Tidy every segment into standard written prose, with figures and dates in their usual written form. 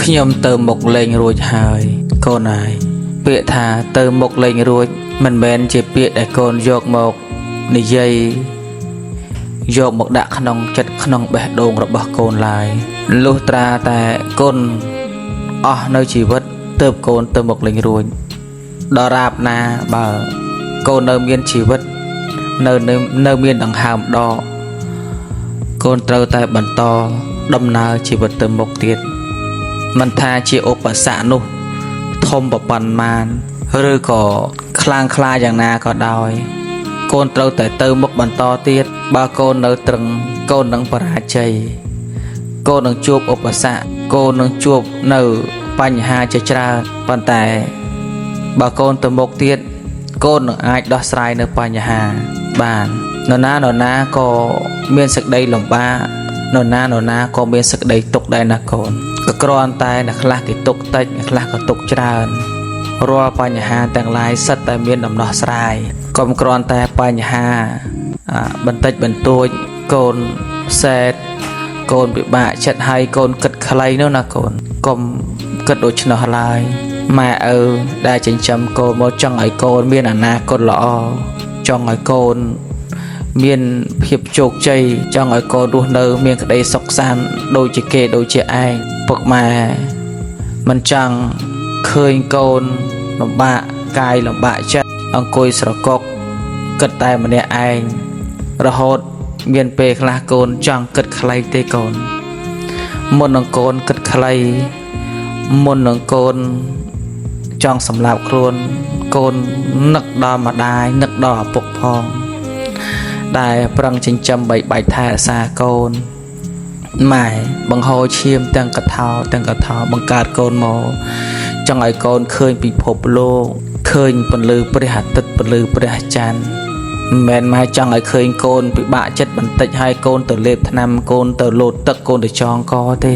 ខ្ញុំទៅមុខលែងរួចហើយកូនហើយពាក្យថាទៅមុខលែងរួចមិនមែនជាពាក្យដែលកូនយកមកនិយាយយកមកដាក់ក្នុងចិត្តក្នុងបេះដូងរបស់កូនឡើយលុះត្រាតែកូនអស់នៅជីវិតទើបកូនទៅមុខលែងរួចដរាបណាបើកូននៅមានជីវិតនៅនៅនៅមានដង្ហើមដកកូនត្រូវតែបន្តដំណើរជីវិតទៅមុខទៀត មិនថាជាឧបសគ្គនោះធំប៉ុន្មានឬក៏ខ្លាំងក្លាយ៉ាងណាក៏ដោយ កូនត្រូវតែទៅមុខបន្តទៀតបើកូននៅត្រឹងកូននឹងបរាជ័យ កូននឹងជួបឧបសគ្គកូននឹងជួបនៅបញ្ហាជាច្រើនប៉ុន្តែបើកូនទៅមុខទៀតកូននឹងអាចដោះស្រាយនៅបញ្ហាបាននរណានរណាក៏មានសេចក្តីលំបាកនរណានរណាក៏មានសេចក្តីទុក្ខដែរណាកូនក៏គ្រាន់តែអ្នកខ្លះគេទុក្ខតិចអ្នកខ្លះក៏ទុក្ខច្រើនរាល់បញ្ហាទាំងឡាយសិតតែមានដំណោះស្រាយកុំគ្រាន់តែបញ្ហាបន្តិចបន្តួចកូនសែត កូនពិបាកចិត្តហើយកូនគិតខ្លីនោះណាកូនកុំគិតដូច្នោះឡើយម៉ែឪដែលចិញ្ចឹមកូនមកចង់ឲ្យកូនមានអនាគតល្អចង់ឲ្យកូនមានភាពជោគជ័យចង់ឲ្យកូនរស់នៅ មានក្តីសុខសាន្តដូចជាគេដូចជាឯងពុកម៉ែមិនចង់ឃើញកូនលំបាកកាយលំបាកចិត្តអង្គុយស្រកុកគិតតែម្នាក់ឯងរហូតមានពេលខ្លះកូនចង់គិតខ្លីទេកូនមុននឹងកូនគិតខ្លីមុននឹងកូនចង់សម្លាប់ខ្លួនកូននឹកដល់ម្ដាយនឹកដល់ឪពុកផងដែលប្រឹងចិញ្ចឹមបីបាច់ថែរក្សាកូនម៉ែបង្ហូរឈាមទាំងកថោទាំងកថោបង្កើតកូនមកចង់ឲ្យកូនឃើញពិភពលោកឃើញពន្លឺព្រះអាទិត្យពន្លឺព្រះច័ន្ទមិនមែនម៉ែចង់ឲ្យឃើញកូនពិបាកចិត្តបន្តិចហើយកូនទៅលេបថ្នាំកូនទៅលោតទឹកកូនទៅចងកទេ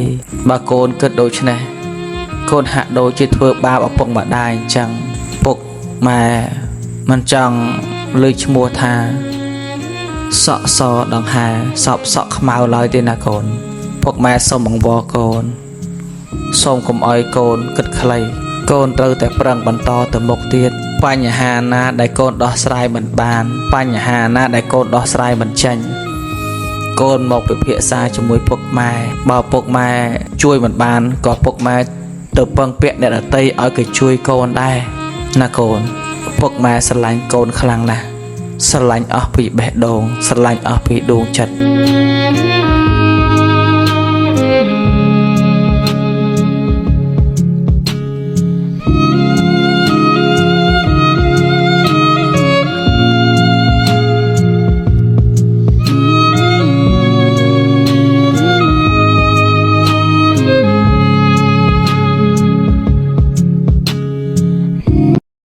បើកូនគិតដូច្នេះកូនហាក់ដូចជាធ្វើបាបឪពុកម្ដាយអញ្ចឹងពុកម៉ែមិនចង់លើឈ្មោះថាសក់សដង្ហែសពសក់ខ្មៅឡើយទេណាកូនពុកម៉ែសូមបង្វរកូនសូមកុំឲ្យកូនគិតខ្លីកូនត្រូវតែប្រឹងបន្តទៅមុខទៀតបញ្ហាណាដែលកូនដោះស្រាយមិនបានបញ្ហាណាដែលកូនដោះស្រាយមិនចេញកូនមកពិភាក្សាជាមួយពុកម៉ែបើពុកម៉ែជួយមិនបានក៏ពុកម៉ែទៅពឹងពាក់អ្នកដទៃឲ្យគេជួយកូនដែរណាកូនពុកម៉ែស្រឡាញ់កូនខ្លាំងណាស់ស្រឡាញ់អស់ពីបេះដូងស្រឡាញ់អស់ពីដួងចិត្ត។